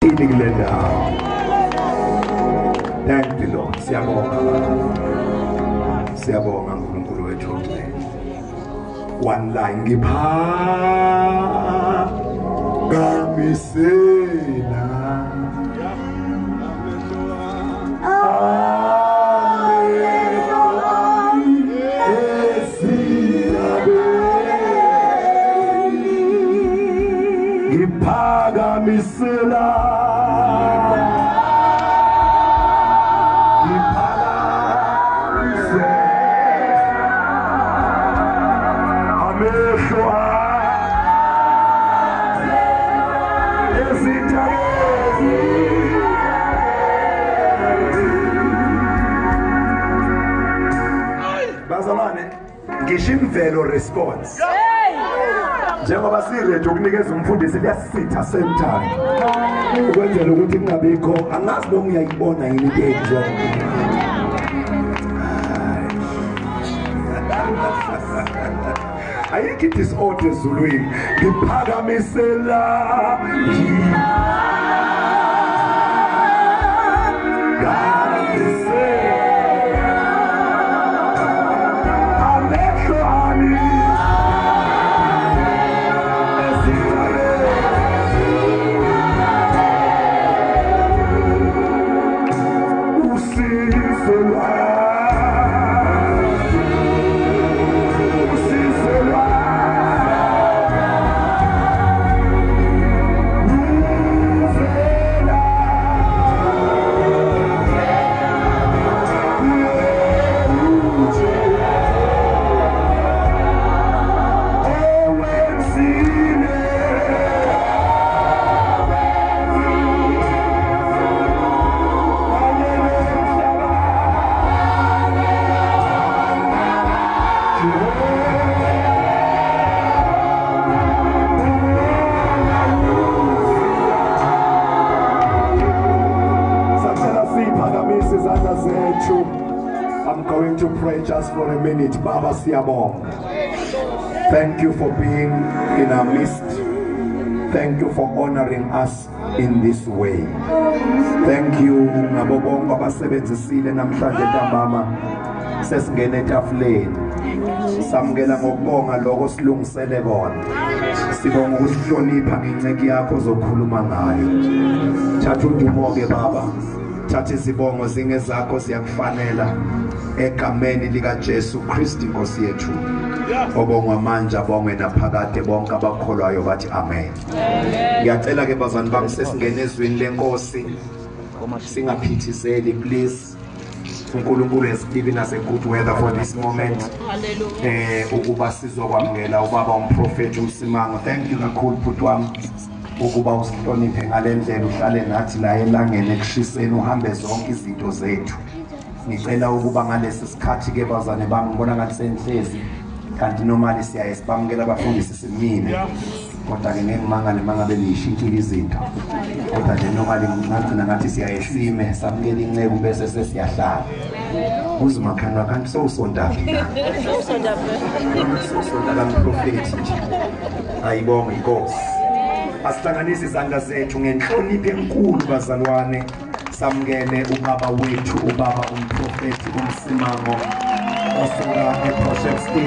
Kule ndawo. Thank you, Lord. Siyabonga. Siyabonga uNkulunkulu wethu ongcwele. One line ngiphakamisela ngiphakamisela amehlo ezithabeni. Bazalwane, ngisho imvelo response. Njengoba siready ukunikeza umfundisi liyasitha same time ukwenzela ukuthi kungabikho angazi noma uyayibona yini into eyenziwa. Ayikho disorder ezulwini. Ngiphakamisela amehlo ami I'm going to pray just for a minute. Baba siyabonga. Thank you for being in our midst. Thank you for honoring us in this way. Thank you ngabo bonke abasebenzisile namhlanje ntambama sesingene etafuleni. Samukela ngokubonga lokho silungisele kona. Sibonga ukusihlonipha ngenceke yakho ozokhuluma ngayo. Thatha udumo ke Baba. Thatha izibongo zingezakho ziyakufanela egameni lika Jesu Kristu Inkosi yethu. Obongwa manje abongwe naphakade bonke abakholwayo bathi amen. Ngiyacela ke bazalwane bami sesingene ezwini lenkosi. Singaphithizeli please. uNkulunkulu has given us a good weather for this moment. Ukuba sizokwamukela ubaba umprofeti uMsimango. Thank you kakhulu bhuti wami ukuba usihloniphe ngalendlela uhlale nathi la elangeni ekushiseni uhambe zonke izinto zethu. Ngicela ukuba ngalesi sikhathi ke bazane bami ngibona ngathi senhlezi kanti normally siyaye sibamukela abafundisi simile. Kodwa ke ngeke ngimangale mangabe nishintshile izinto. Kodwa nje normally ngagcina ngathi siyaye sime samukela inceku bese sesiyahlala. Uzimakhanwa kanti sowusondaphi na? Sowusonda kamprofeti nje. Ayibonge inkosi. Asihlanganise izandla zethu ngenhlonipho enkulu bazalwane. Samukele ubaba wethu ubaba umprofeti uMsimango osuka ePort.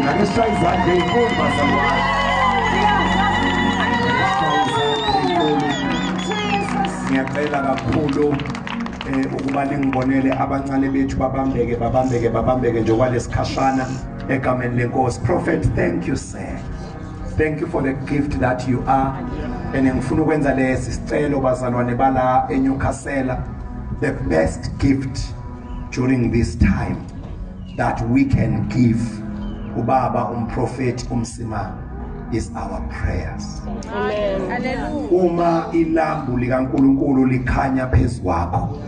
Ake sishaye izandla ezinkulu bazalwane. Ngiyacela kakhulu ukuba ningibonele abancane bethu babambeke babambeke babambeke nje kwalesikhashana egameni lenkosi. Prophet, thank you sir. Thank you for the gift that you are. And ngifuna ukwenza lesi sicelo bazalwane bala eNewcastle. The best gift during this time that we can give ubaba umprofeti uMsimango is our prayers. Amen. Uma ilambu likaNkulunkulu likhanya phezu kwakho,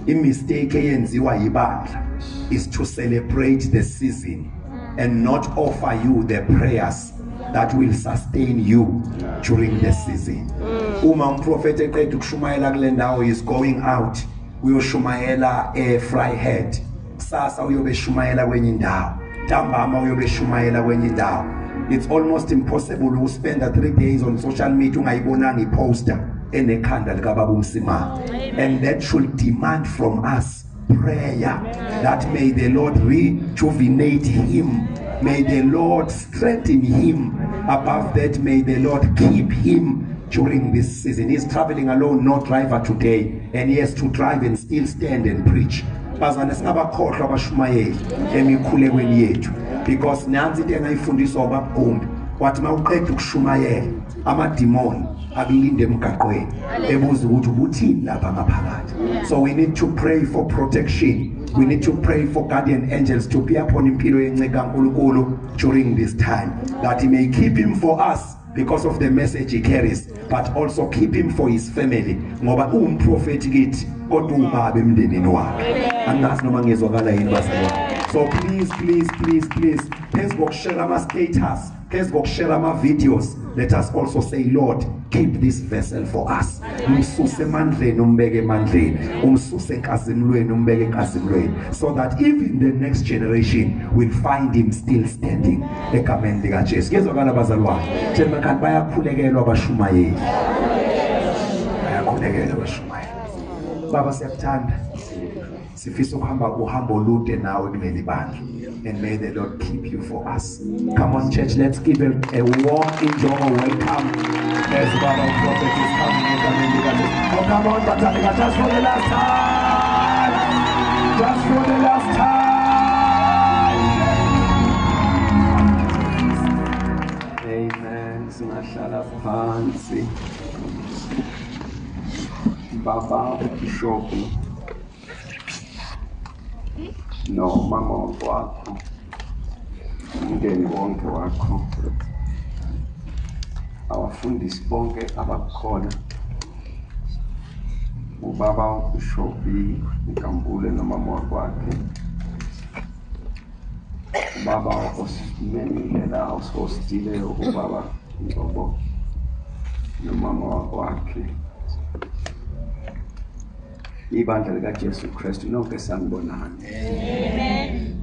imistake eyenziwa yibandla is to celebrate the season and not offer you the prayers that will sustain you during the season. Uma umprofeti eqeda ukushumayela kule ndawo is going out uyoshumayela eVryheid, kusasa uyobe shumayela kwenye indawo, ntambama uyobe shumayela kwenye indawo. It's almost impossible to spend 3 days on social media ungayibonanga iposter enekhanda likaBaba uMsimang. And that should demand from us prayer that may the Lord rejuvenate him, may the Lord strengthen him, above that may the Lord keep him during this season. He's traveling alone, no driver today, and he has to drive and still stand and preach. Bazane singabakhohlwa abashumayeli emikhulekweni yethu, because nansi into engayifundiswa uBabugumbi, wathi mawuqeda ukushumayela amadimoni akulinde emgaqweni ebuza ukuthi ubuthini lapha ngaphakathi. So we need to pray for protection. We need to pray for guardian angels to be upon impilo yenceka kaNkulunkulu during this time, that he may keep him for us because of the message he carries, but also keep him for his family, ngoba uwumprofeti kithi kodwa ubaba emndenini wakhe. Angazi noma ngizwakala yini bazalwane. So please, please, please, please, please go share ama status, please go share ama videos. Let us also say, Lord, keep this vessel for us. Umsuse emandleni umbeke emandleni, umsuse enkazimulweni umbeke enkazimulweni, so that even the next generation will find him still standing. Egameni likaJesu. Kuyezwakala bazalwane? Tshela makhaya bayakhulekelwa abashumayeli. Bayakhulekelwa abashumayeli. Baba siyakuthanda. Sifisa ukuhamba uhambo olude nawe kuleli bandla. And may the Lord keep you for us. Come on, church, let's give a warm Injongo welcome as Baba Prophet is coming. Oh, come on, Batalika, just for the last time. Just for the last time. Amen. Singahlala phansi. Baba Bishop. No mama wakho, umndeni wonke wakho, abafundisi bonke abakhona, ubaba uBishopi Nkambule nomama wakhe, ubaba osimemile la osihostile ubaba Ngcobo nomama wakhe, ibandla likaJesu Kristu nonke sanibonani. Amen.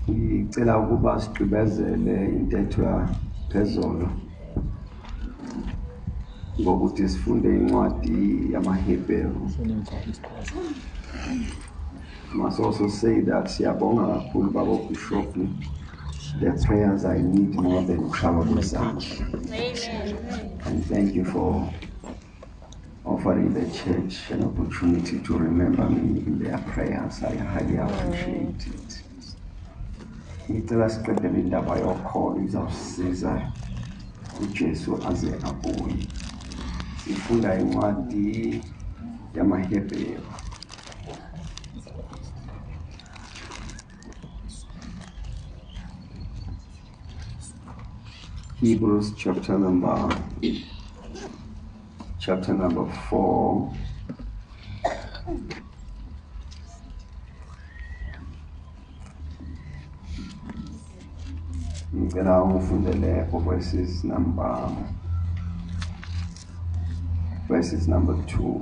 Ngicela ukuba sigqibezele intetho yaphezolo ngokuthi sifunde incwadi yamaHebheru. Must also say that siyabonga kakhulu Baba Bishop. The prayers I need more than ukushawa kwezandla. And thank you for offering the church an opportunity to remember me in their prayers. I highly appreciate it. Ngicela siqedele indaba yokholo izawusiza uJesu aze abuye. Sifunda incwadi yamaHebheru. Hebrews chapter number 4. Ngicela ungifundele verses number 2.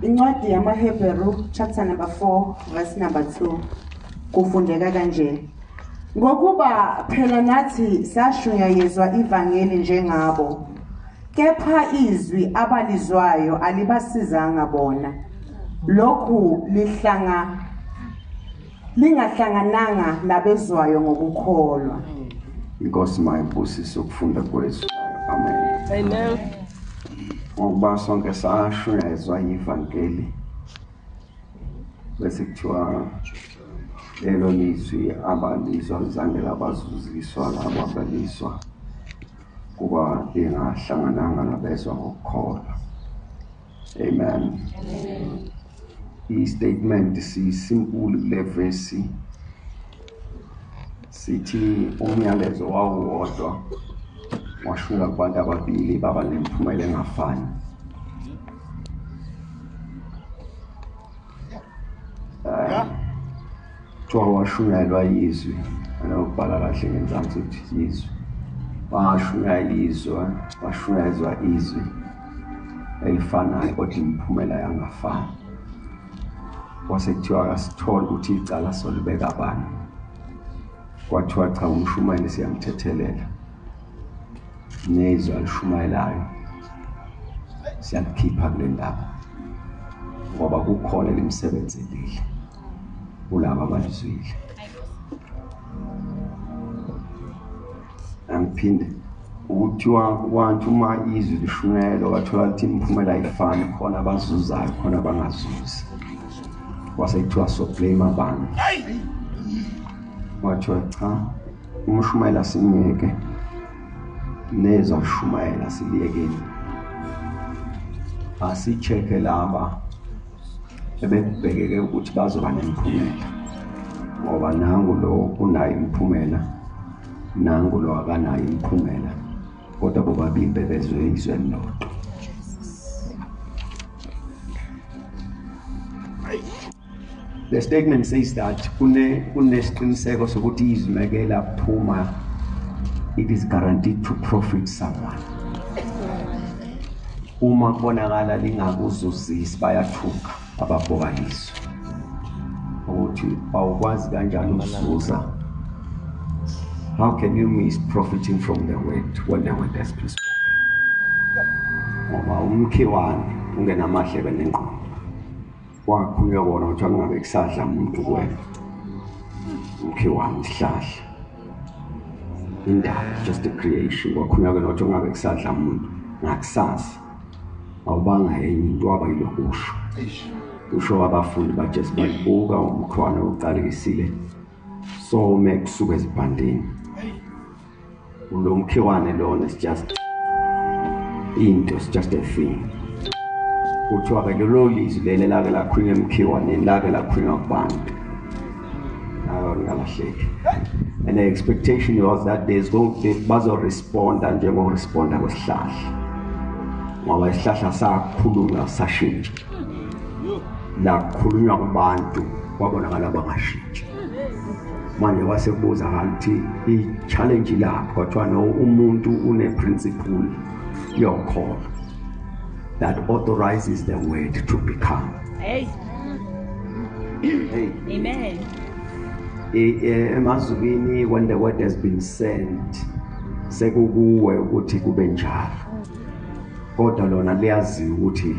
Incwadi yamaHebheru chapter number 4 verse number 2 kufundeka kanje. Ngokuba phela nathi sashunyayezwa ivangeli njengabo, kepha izwi abalizwayo alibasizanga bona. Lokhu lingahlangananga nabezwayo ngokukholwa. Inkosi mayibusise ukufunda kwezwi. Amen. Amen. Ngokuba sonke sashunyayezwa ivangeli, bese kuthiwa lelo lizwi abalizwa zange labazuziswa labo abalizwa kuba lingahlangananga nabezwa ngokukholwa. Amen. I-statement sisimple kule vesi sithi umyalezo wawuwodwa washunyelwa kubantu ababili baba nemiphumela engafani. Kuthiwa washunyayelwa izwi, anokubhala kahle ngenzansi ukuthi izwi. Washunyayezwa izwi elifanayo kodwa imiphumela yangafani. Kwase kuthiwa akasitholi ukuthi icala solibeka bani. Kwathiwa cha, umshumayeli siyamthethelela. Nezwi alishumayelayo siyalikhipha kule ndaba ngoba kukhona elimsebenzelile kulabo abalizwile. Angiphinde ukuthiwa kwanti uma izwi lishunyayelwa bathola ukuthi imiphumela ayifani, khona abazuzayo khona abangazuzi. Kwase kuthiwa so blame abantu. Kwathiwa cha, umshumayela simyeke, nezwa lishumayela siliyekeni, asi-check-e laba ebekubhekeke ukuthi bazoba nemiphumela, ngoba nangu lo unayo imiphumela, nangu lo akanayo imiphumela, kodwa bobabili bebezwe izwi elilodwa. The statement says that kunesiqiniseko sokuthi izwi meke laphuma, it is guaranteed to profit someone. Uma kubonakala lingakuzuzisi bayathuka ababhoka izwi ukuthi awukwazi kanjani ukuzuza. How can you miss profiting from the word when the word has been spoken? Ngoba umkhiwane ungenamadlebe nengqondo, wakhulunywa kona ukuthi akungabe kusadla umuntu kuwena. Umkhiwane isihlahla, indaba, just a creation. Wakhulunywa kona ukuthi ungabe kusadla umuntu ngakusasa, awubanga enye into, waba yilokusho. Kusho abafundi baJesu bayibuka umkhiwane oqalekisile some kusuka ezibhandeni. Lo mkhiwane lona is just into, it's just a thing. Kuthiwa ke lelo lizwi leli lake lakhulunywa emkhiwaneni, lake lakhulunywa kubantu, ngalahleki. And the expectation was that there's going to bazoresponda njengokuresponda kwesihlahla, ngoba isihlahla sakhulunywa sashintsha, lakhulunywa kubantu kwabonakala bangashintshi. Manje kwase kubuzakala ukuthi i-challenge lapho, kwathiwa no, umuntu une-principle yokholo that authorizes the word to become. Hey. Hey. Amen. Emazulwini when the word has been sent, sekukuwe ukuthi kube njalo, kodwa lona liyaziwa ukuthi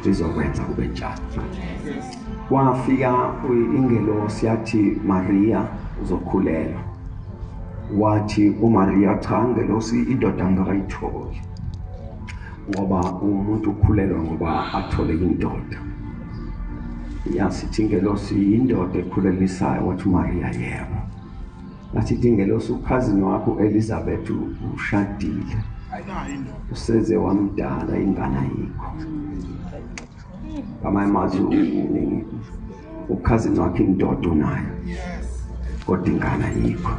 lizokwenza kube njalo. Kwafika ingelosi yathi Maria uzokhulelwa. Wathi uMaria cha, ngelosi indoda angakayitholi, ngoba umuntu ukhulelwa ngoba athole indoda. Yasithi ingelosi indoda ekhulelisayo. Wathi uMaria yebo. Yasithi ingelosi ukhazini wakho Elizabeth ushadile, useze wamdala, ingane ayikho. Ngamanye amazwi ukhazini wakhe indoda unayo, kodwa ingane ayikho.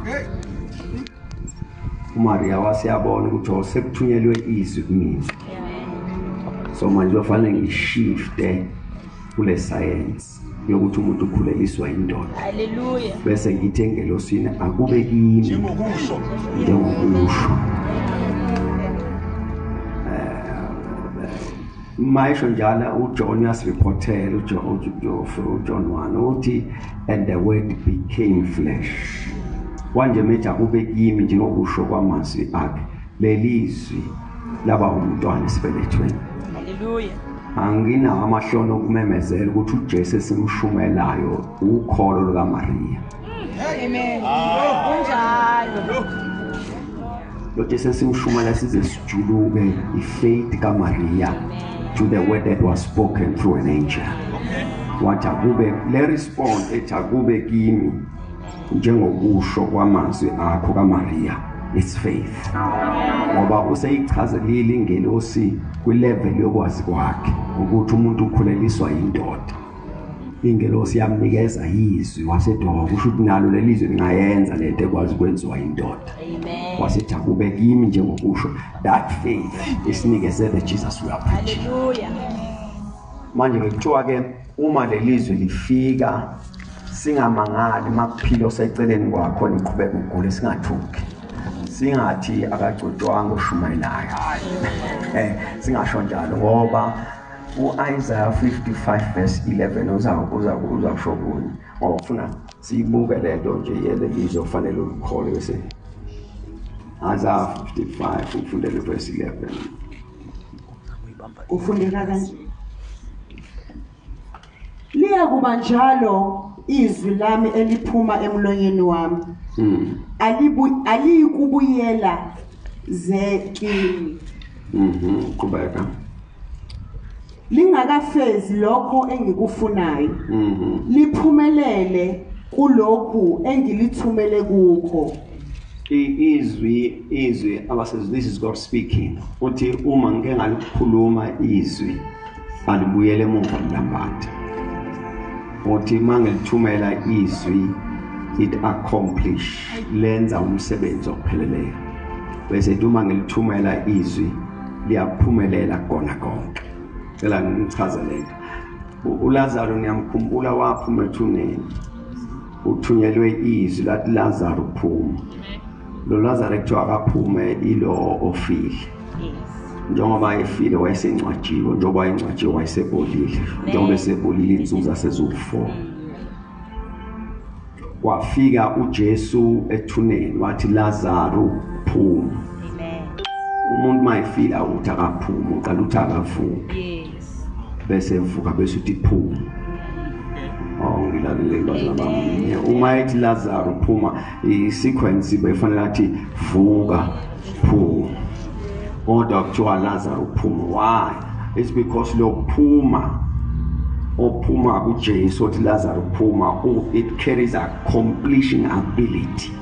uMaria waseyabona ukuthi sekuthunyelwe izwi kumina, so manje kufanele ngishifte kule science yokuthi umuntu ukhuleliswa indoda. Hallelujah. Bese ngithi engelosini akube kimi njengokusho. Mayisho njalo uJohn uyasireportela, uJohn 1 uthi and the word became flesh. Kwanje methi akube kimi njengokusho kwamazwi akhe, lelizwi laba umntwana esibelethweni. Hallelujah. Anginawo amahloni okumemezela ukuthi uJesu esimshumelayo ukholo lukaMaria. Amen. Kunjalo. Lo Jesu esimshumela size sijuluke ifaith kaMaria to the word that was spoken through an angel. Wathi akube le response ethi akube kimi njengokusho kwamazwi akho kaMaria, it's faith. Ngoba useyichazelile ingelosi kwilevel yokwazi kwakhe ukuthi umuntu ukhuleliswa indoda. Ingelosi yamnikeza izwi, wasedoka kusho ukuthi nalo lelizwi lingayenza lento ekwazi kwenziwa indoda. Amen. Wasethi akube kimi njengokusho. That faith isinikeze the Jesus we are preaching. Hallelujah. Manje ngikuthiwa ke uma lelizwi lifika singamangali makuphila oseceleni kwakho niqhubeka ugule, singathuki, singathi akagcotshwanga oshumayelayo. Singasho njalo, ngoba uIsaiah 55 verse 11 uza kusho kunye, ngoba ufuna siyibuke lento nje yelelizwe ofanele ulikhole bese Isaiah 55 ufundele verse 11. Ufundeka kanje. Liyakuba njalo izwi lami eliphuma emlonyeni wami. Aliyikubuyela ze kimi. Qhubeka. Lingakafezi lokho engikufunayo. Liphumelele kulokhu engilithumele kukho. Izwi abasezwi, this is God speaking. Uthi uma ngike ngalikhuluma izwi alibuyele emuva lambatha. Uthi mangilithumela izwi it accomplish, lenza umsebenzi opheleleyo. Bese uma ngilithumela izwi liyaphumelela kona konke. Cela ngichaze lento. uLazaro niyamkhumbula waphuma ethuneni. Uthunyelwe izwi lathi Lazaro phuma. Lo Lazaro kuthiwa akaphume ilo ofile. Njengoba efile wayesencwajiwe, njengoba wayencwajiwe wayesebolile, njengoba esebolile insuku zasezu4. Wafika uJesu ethuneni wathi Lazaro phuma. Umuntu mayefila uthi akaphuma, uqala uthi akavuke. Bese evuka bese uthi phuma. Oh ngilalele bazalwane bami. Uma ethi Lazaro phuma, i-sequence befanele athi vuka phuma. Kodwa kuthiwa Lazaro phuma. Why? It's because lo phuma ophuma kuJesu othi Lazaro phuma, it carries a completion ability.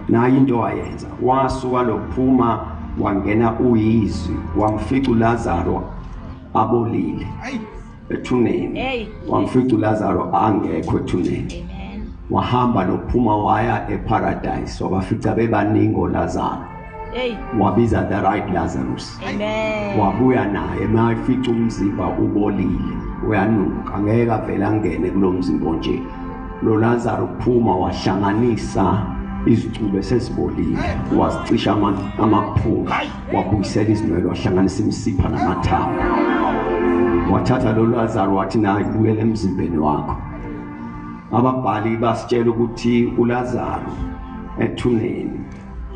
Nayo into ayenza. Wasuka lo phuma wangena uyizwi, wamfica uLazaro abolile ethuneni. Wamfica uLazaro angekho ethuneni. Wahamba lophuma waya eparadise, wabafica bebaningi oLazaro. Wabiza the right Lazarus. Wabuya naye mayifica umzimba ubolile, uyanuka, angeke avele angene kulo mzimba nje. Lo Lazaro phuma wahlanganisa izicubu sesibolile, wazicisha amaphunga, wabuyisela izinwele, wahlanganisa imisipha namathambo. Wathatha lo Lazaro wathi naye buyele emzimbeni wakho. Ababhali basitshela ukuthi uLazaro ethuneni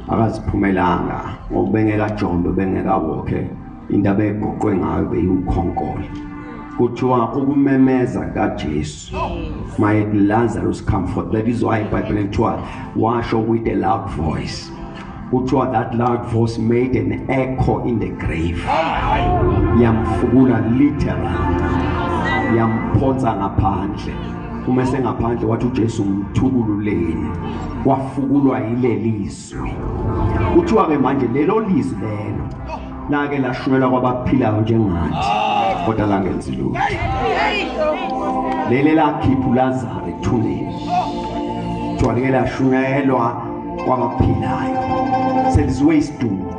akaziphumelanga ngoba bengekajombe, bengekawokhe, indaba egoqwe ngayo beyukhonkolo. Kuthiwa ukumemeza kaJesu, my Lazarus come forth. That is why iBhayibheli kuthiwa washo with a loud voice. Kuthiwa that loud voice made an echo in the grave. Yamfukula literally, yamphonsa ngaphandle. Uma sengaphandle wathi uJesu mthukululeni, wafukulwa yilelizwi. Kuthiwa ke manje lelo lizwi lelo lake lashunyelwa kwabaphilayo njengathi, kodwa langenzi lutho. Lele lakhipha uLazaro ethuneni, kuthiwa like lashunyelwa kwabaphilayo. Selizwe isidumbu,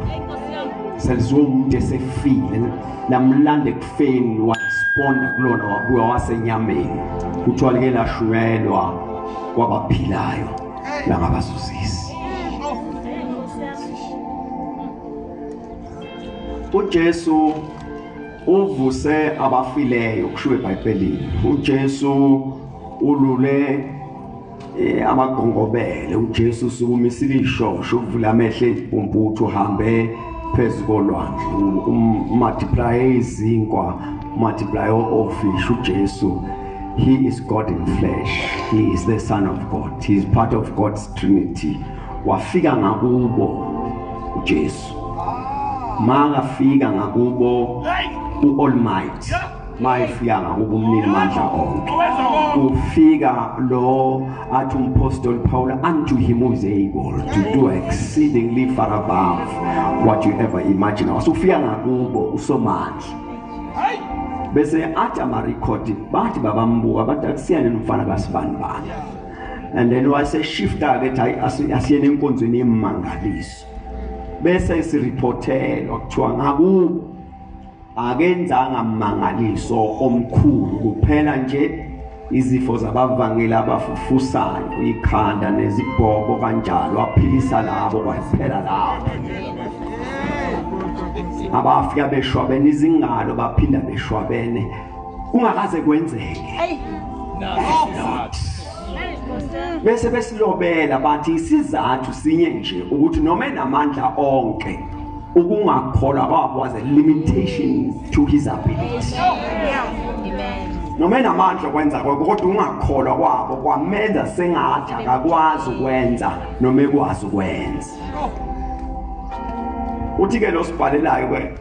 selizwe umuntu esefile, lamlanda ekufeni, waresponda kulona, wabuya wasenyameni. Kuthiwa like lashunyelwa kwabaphilayo langabazuzisi. uJesu uvuse abafileyo, kushiwo eBhayibhelini. uJesu ulule amagongobele, uJesu usukumisile ishosho, uvula amehlo impumputhu, uhambe phezu kolwandle, multiply izinkwa, multiply ofish. uJesu, he is God in flesh. He is the Son of God. He is part of God's Trinity. Wafika ngakubo uJesu. Makafika ngakubo uAlmighty, mayifika ngakubo umnini mandla onke. Ufika lo athi umpostoli Paul, unto him who is able to do exceedingly far above what you ever imagine. Wasufika ngakubo usomandla. Bese athi amarekhodi bathi babambuka bathi akusiyane nomfana kasibani bani. And then wase shifta ke ethi asiyene enkonzweni yemangaliso. Bese sireportelwa kuthiwa ngakubo akenzanga mangaliso omkhulu, kuphela nje izifo zabavangeli abafufusayo, ikhanda nezibhobo kanjalo, waphilisa labo kwaphela labo. Abafika beshwabene izingalo baphinda beshwabene kungakaze kwenzeke. Bese besilobela bathi isizathu sinye nje ukuthi noma enamandla onke ukungakholwa kwabo was a limitation to his ability. Noma enamandla okwenza kwakho kodwa ungakholwa kwabo kwamenza sengathi akakwazi ukwenza noma ekwazi ukwenza. Uthi ke lo sibhalelayo ke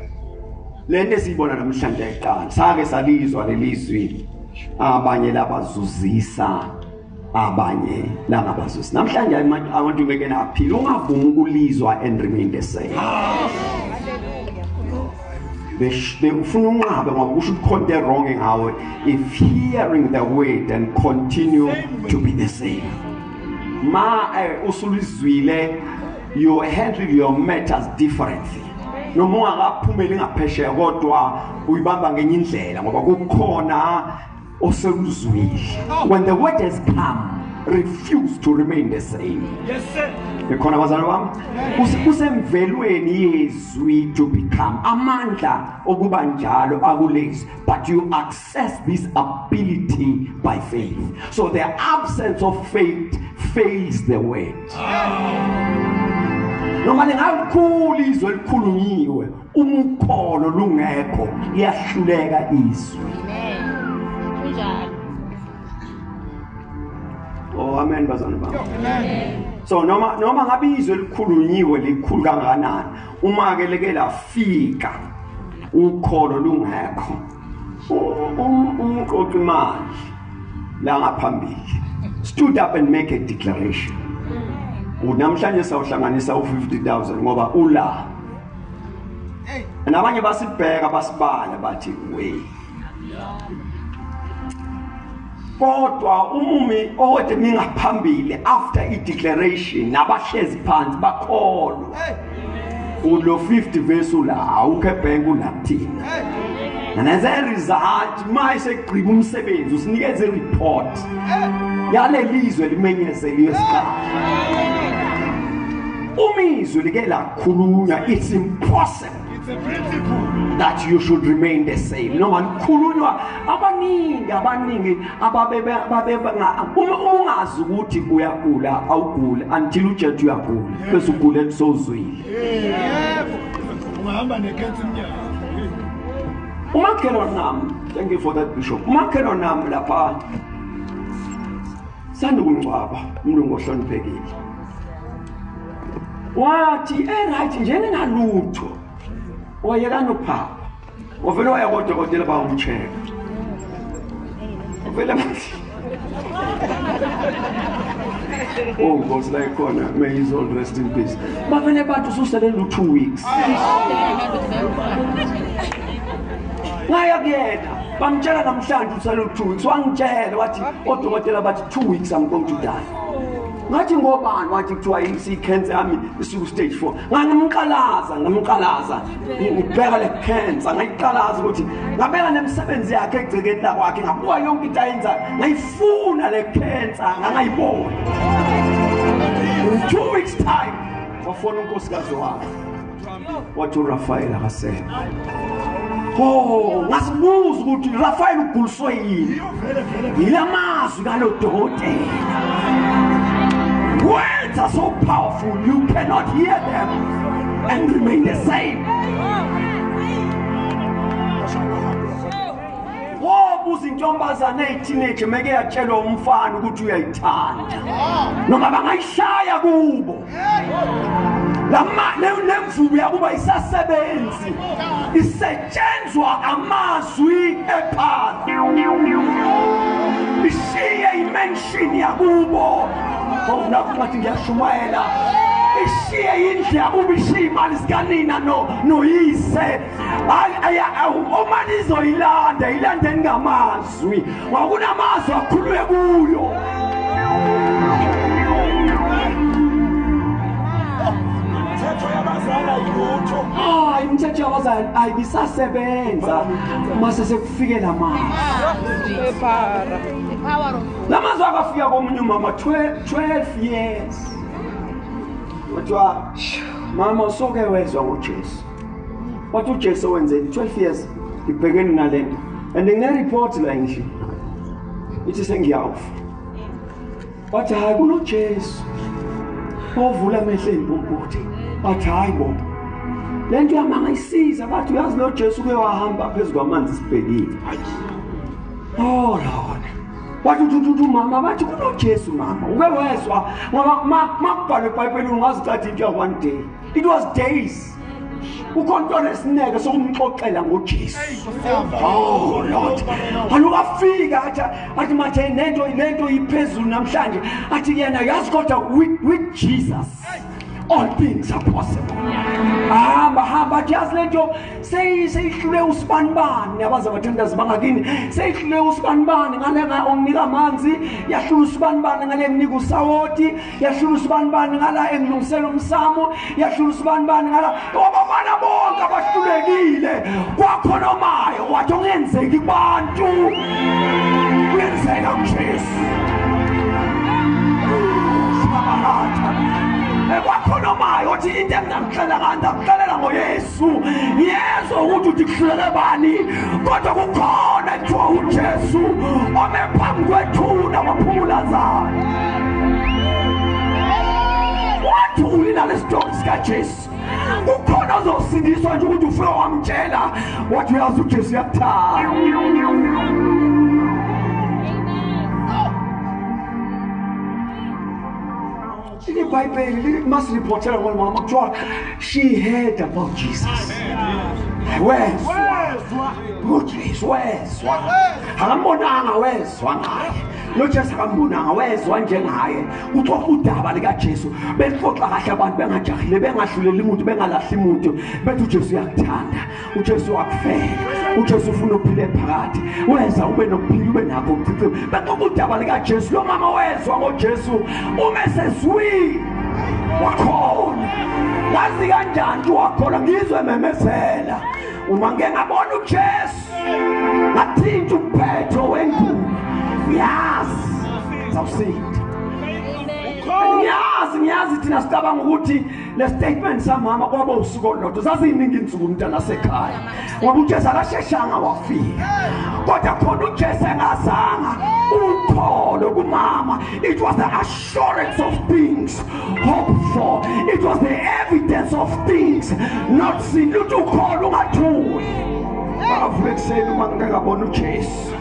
lento esiyibona namhlanje eqala sake salizwa lelizwi abanye labazuzisa abanye langabazuzi. Namhlanje I want to make an appeal. Ungavumi ukulizwa and remain the same. Ufuna unqabe ngoba kusho ukuthi khona wrong ngawe if hearing the word and continue to be the same. Ma usulizwile, you handle your matters differently. Noma ungakaphumeli ngaphesheya kodwa uyibamba ngenye indlela ngoba kukhona oseluzwile. When the word has come, refuse to remain the same. Yes sir. Ikhona bazalwane bami, kusemvelweni yezwi to become amandla okuba njalo akulezi, but you access this ability by faith. So the absence of faith fails the word. Noma lingakhulu izwi elikhulunyiwe, uma ukholo lungekho liyahluleka izwi. Amen. Oh amen bazalwane bami. So noma ngabe izwi elikhulunyiwe likhulu kangakanani, uma ke leke lafika ukholo lungekho, umqoqi imali la ngaphambili stood up and make a declaration. Namhlanje sawuhlanganisa u50,000 ngoba ula. Nabanye basibheka basibala bathi we. Kodwa umumi owede mingaphambili after i declaration nabahlezi phansi bakholwa. Ulo 50 verse ula awukho ebank ulathina. And as a result mayisegqiba umsebenzi usinikeze report yalelizwe limenyezeliwe esiqala. Umizwe like lakhulunywa, it's impossible. It's a principle that you should remain the same. Noma likhulunywa abaningi ababe uma ungazi ukuthi uyagula awuguli until ujethi uyagula bese ugule sozwile. Yebo. Ungahamba nekhensi iminyaka. Umakhelwane nami, thank you for that bishop. Umakhelwane nami lapha sandukungcwaba umlungu ohloniphekile. Wathi right njengenalutho. Wayekana uphapha. Wavele waya kodokotela bawumcheck. Wavele bathi oh Nkosi la ikhona, may his soul rest in peace. Bavele bathi ususele 2 weeks. Ngaya kuyena bamtshela namhlanje usele 2 weeks. Wangitshela wathi odokotela bathi 2 weeks I'm going to die. Ngathi ngobani? Wathi kuthiwa i-cancer yami isuku stage 4. Ngamqalaza ngibheka le cancer, ngayiqalaza ukuthi ngabeka nemisebenzi yakhe egcekeni lakwakhe, ngabuka yonke into ayenzayo, ngayifuna le cancer ngangayibona. In 2 weeks time wafona unkosikazi wakhe wathi uRafael akasekho. Oh, ngasibuza ukuthi Rafael uguliswe yini? Yilamazwi kalo dokotela. Words are so powerful, you cannot hear them and remain the same. Wobuza intombazane eyi-teenage meke yatshelwa umfana ukuthi uyayithanda, noma bangayishaya kubo. Lemvubu yakuba isasebenzi, isetshenzwa amazwi ephala, ishiye imenshini yakubo. Oh, nakuthi ngiyashumayela, ishiye indlu yakubo, ishiye imali sikanina noyise. Uma nizoyilanda ilandeni ngamazwi, ngoba kunamazwi akhulunywe kuyo. Ah, imithetho yabazali ayibisasebenza mase sekufike lamazwi. Lamazwi akafika komunye umama 12 years. Wathiwa mama usoke wezwa ngoJesu. Wathi uJesu wenzeni 12 years ibhekene nalento. And ngine report la endlini. Ithi sengiyafa. Bathi hayi kunoJesu ovula amehlo ey'mpumputhe. Bathi hayi bo, le nto yamangayisiza. Bathi uyazi lo Jesu uke wahamba phezu kwamanzi sibhekile. Oh Lord. Wathi uthi mama, bathi kunoJesu mama. Uke wezwa ngoba makubhalwe eBhayibhelini ungazicathi into ya one day. It was days. Ukhona nesineke sokumxoxela ngoJesu. Oh Lord. Alukafika athi manje lento iphezulu namhlanje. Athi yena yazi kodwa with Jesus all things are possible. Hamba hamba athi yazi lento seyihlule usibanibani abaze bathandazi bangakini, seyihlule usibanibani ngale onginika amanzi, yahlula usibanibani ngale nginika usawoti, yahlula usibanibani ngala engilungisela umsamo, yahlula usibanibani ngala obabana bonke abahlulekile. Kwakhona omayo wathi ongenzeki kubantu kuyenzeka kuJesu. Kwakhona omayo othi into engingamxelela kanti akuxelela ngoYesu, ngiyezwa ukuthi uthi kuhluleke bani, kodwa kukhona ekuthiwa uJesu ome phambi kwethuna waphumulazana. Wathuli nale story sikaJesu. Kukhona ozosindiswa nje ukuthi ufike wamtshela wathi uyazi uJesu uyakuthanda. IBhayibheli masiripotela ngomama kuthiwa she heard about Jesus. Wezwa uJesu, wezwa. Akambonanga, wezwa ngaye. Lo Jesu akambonanga, wezwa njengaye. Kuthiwa udaba likaJesu belixoxa kahle abantu bengajahile, bengahluleli umuntu, bengalahli umuntu. Bethi uJesu uyakuthanda, uJesu wakufela, uJesu ufuna uphile phakathi, weza ube nokuphila ube nakho ukuchichima. Bexoxa udaba likaJesu, lo mama wezwa ngoJesu uma esezwile wakhona. Ngazi kanjani wakhola? Ngizwe memezela uma ngike ngabona uJesu ngathinta umphetho wengubo, ngiyazi zawusinda. Ngiyazi thina sicabanga ukuthi le statement samama kwaba usuku olulodwa. Zaziningi insuku umntana sekhaya ngoba uJesu akasheshanga wafika, kodwa khona uJesu engazanga ukholo kumama. It was the assurance of things hoped for, it was the evidence of things not seen. Luthi ukholo ungathuli. Bakavuka ekuseni uma ngike ngabona uJesu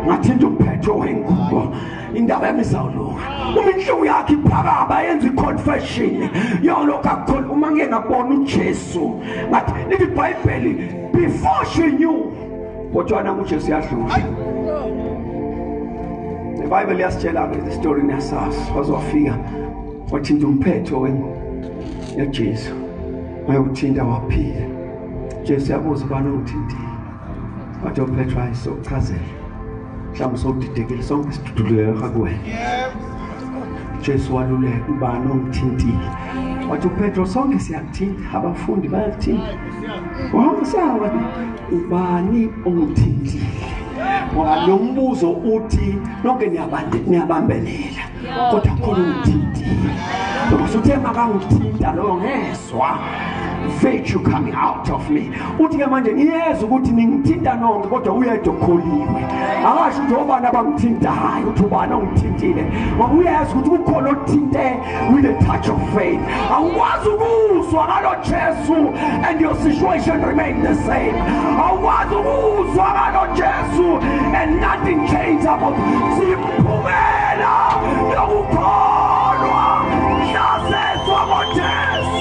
ngathinta umphetho wengubo, indaba yami izawulunga. Uma inhlungu yakhe iphakama yenza i-confession yolokhu akukhona. Uma ngike ngabona uJesu ngathi lithi iBhayibheli before she knew, kodwa nangu uJesu yadlula. IBhayibheli liyasitshela-ke the story niyasazi. Waze wafika wathinta umphetho wengubo yaJesu, wayewuthinta waphila. Jesu yabuza ubani ongithintile? Wathi uPetro hayi sokuchazela, mhlawumbe sowudidekile, sonke siduduleka kuwena. Jesu waluleka ubani ongithintile? Wathi uPetro sonke siyakuthinta, abafundi bayakuthinta. Wathi ubani ongithintile? Ngoba lo mbuzo uthi nonke niyabambelela, kodwa khona ongithintile. Ngoba usuthe makangithinta loyo ngezwa virtue coming out of me. Uthi ke manje ngiyezwa ukuthi ningithinta nonke kodwa uyedwa okholiwe. Akasho ukuthi obani abamthintayo, uthi ubani ongithintile. Ngoba uyezwa ukuthi kukhona othinte with a touch of faith. Awukwazi ukuzwa ngalo Jesu and your situation remain the same. Awukwazi ukuzwa ngalo Jesu and nothing changes about simphumela yokukholwa sasezwa ngoJesu.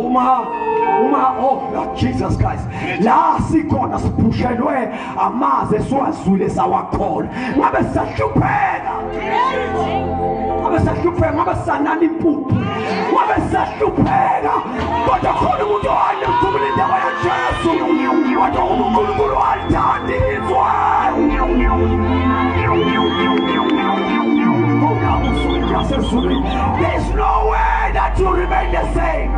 Uma oh Lord Jesus Christ, la sikhona siphushelwe amaze esiwazwile sawakholwa. Ngabe sisahlupheka, ngabe sisahlupheka, ngabe sisanana impuphu, ngabe sisahlupheka, kodwa khona umuntu owayekhuluma indaba yaJesu, kodwa uNkulunkulu walithanda izwe. There's no way that you remain the same.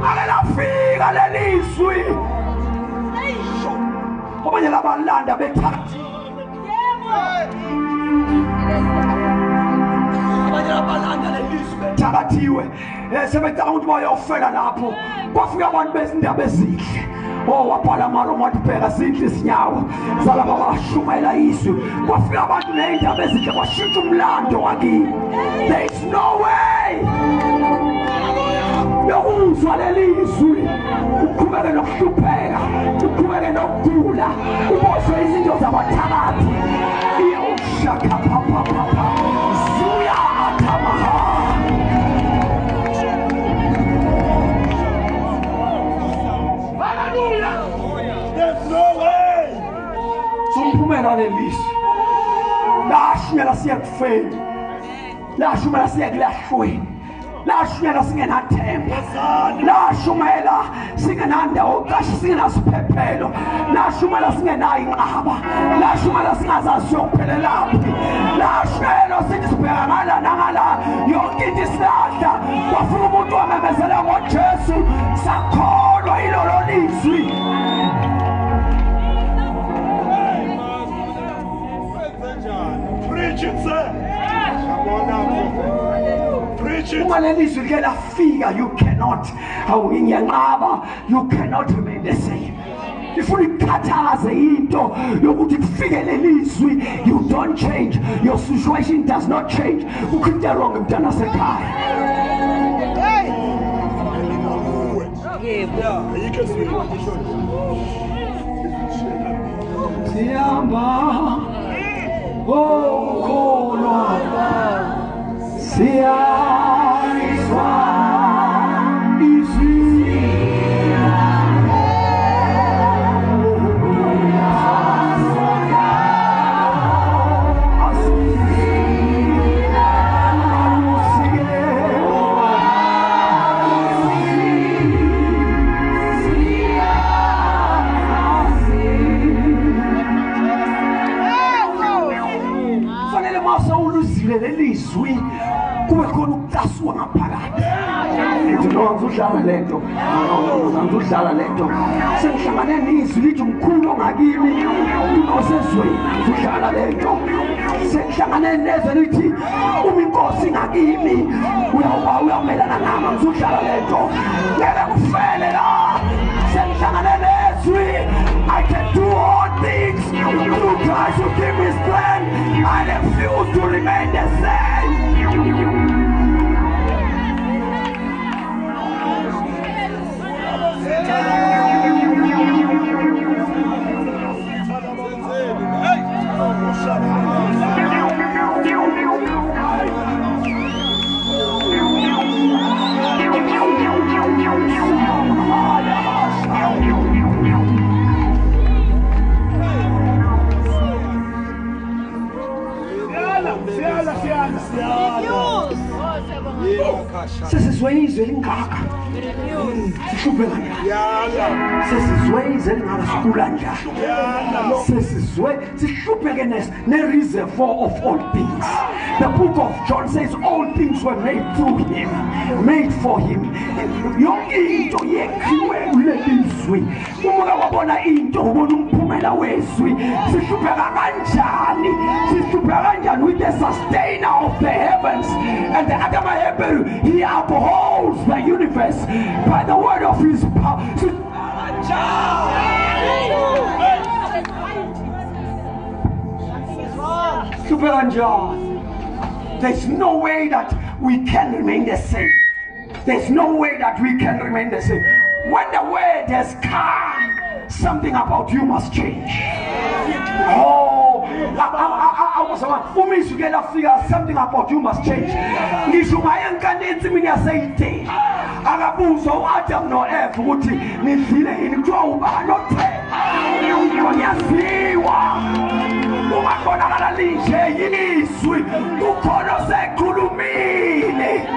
Ake lafika lelizwi. Abanye labalanda bethatha. Abanye labalanda lelizwi bethakathiwe. Sebecabanga ukuthi bayofela lapho. Kwafika abantu bezindaba ezihle. Oh, wabhala amaRoma wathi bheka zinhle izinyawo zalaba bashumayela izwi. Kwafika abantu ney'ndaba ezinhle kwashintsha umlando wakini. There is no way yokuzwa leli zwi uqhubeke nokuhlupheka, uqhubeke nokugula, uboshwe izinto zabathakathi. Iyoshaka pa pa pa pa zuya athamaha. Hallelujah. There's no way. Somphumela lelizwi lashunyela siye kufeni, lashunyela siye kulahlweni, lashunyela singenathemba, lashumayela singenandawo qashe, singenasiphephelo, lashumayela singenayo inqaba, lashumayela singazazi siyophelelaphi, lashumayela sithi sibheka ngala nangala yonke into isilahla. Kwafika umuntu wamemezela ngoJesu, sakholwa yilolo lizwi. Preach it, sir. Preach it. Uma lelizwi like lafika, you cannot, awungiyanqaba, you cannot remain the same. Ifuna ikukhathaze into yokuthi kufike lelizwi, you don't change, your situation does not change. Kukho into wrong mntana sekhaya. Siyamba okukholwa, siyalizwa izwi. Lelizwi kube khona ukucasuka ngaphakathi. Ngithi no, angizudlala lento, angizudlala lento. Sengihlangane nezwi lithi umkhulu ongakimi kunosezweni, angizudlala lento. Sengihlangane nezwi lithi uma inkosi ingakimi uyamelana nami, angizudlala lento. Ngeke kufele la. Sengihlangane nezwi, I can do all things through Christ who gives me strength. I refuse to remain the same. Sesizwe izwe elingaka, sihluphe kanjani? Sesizwe izwe elingaka, sigula njani? Sesizwe sihlupheke ne-reservoir of all things. The book of John says all things were made through him, made for him. Yonke into yekhiwe kulelizwi. Uma wabona into ubona umphumela wezwi. Sihlupheka kanjani? Sihlupheka kanjani with the sustainer of the heavens and the Adam Hebrew, he upholds the universe by the word of his power. There's no way that we can remain the same. There's no way that we can remain the same. When the word has come, something about you must change. Oh, something about you must change. Ngisho ungayenkani ensimini yaseYideni, akabuzwa u-Adam no-Eva ukuthi nidlile yini, kuthiwa ubani othe ngiyaziwa. Ungabonakala linje yizwi, kukhona osekhulumile.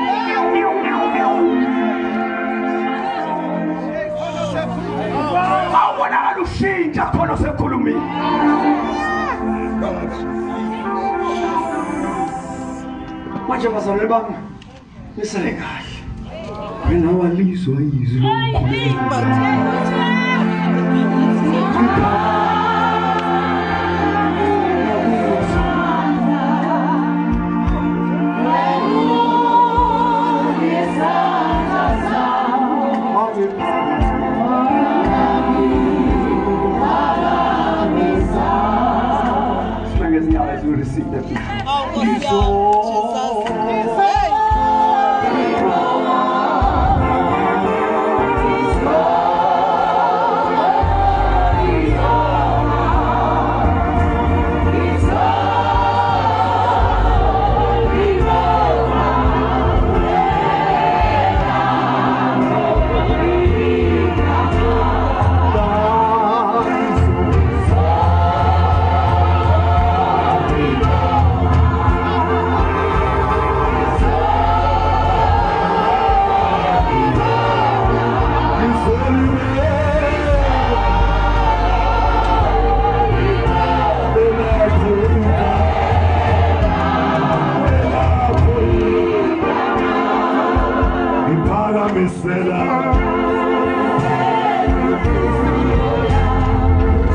Awubonakala ushintsha, khona osekhulumile. Manje bazalwane bami, nisale kahle. Wena walizwa izwi lomkhuleko. Siphakamisela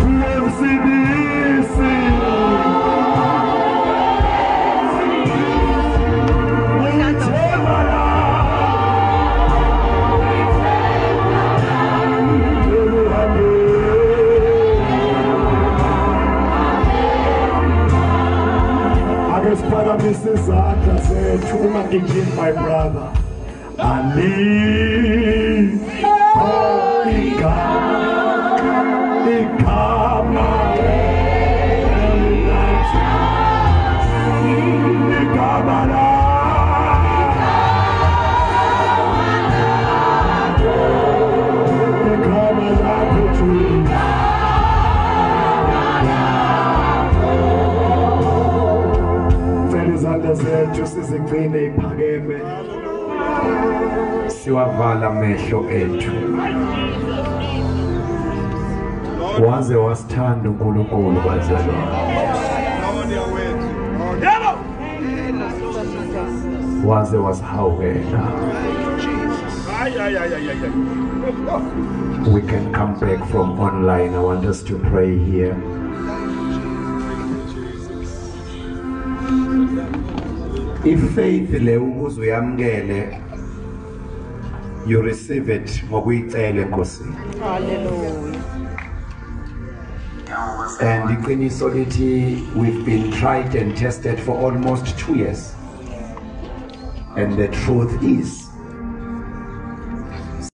kuwe Msindisi. Uyithemba ake siphakamise izandla zethu. Ungagijimi my brother. Ali igama igama igama lakho Jesu. Cela izandla zethu sizigcine iphakeme, siwavala amehlo ethu. Waze wasithanda uNkulunkulu bazalwane, waze wasihawukela. We can come back from online. I want us to pray here. If-faith le ukuze uyamkele, you receive it ngokuyicela eNkosini. Hallelujah. And iqiniso lithi we've been tried and tested for almost 2 years. And the truth is,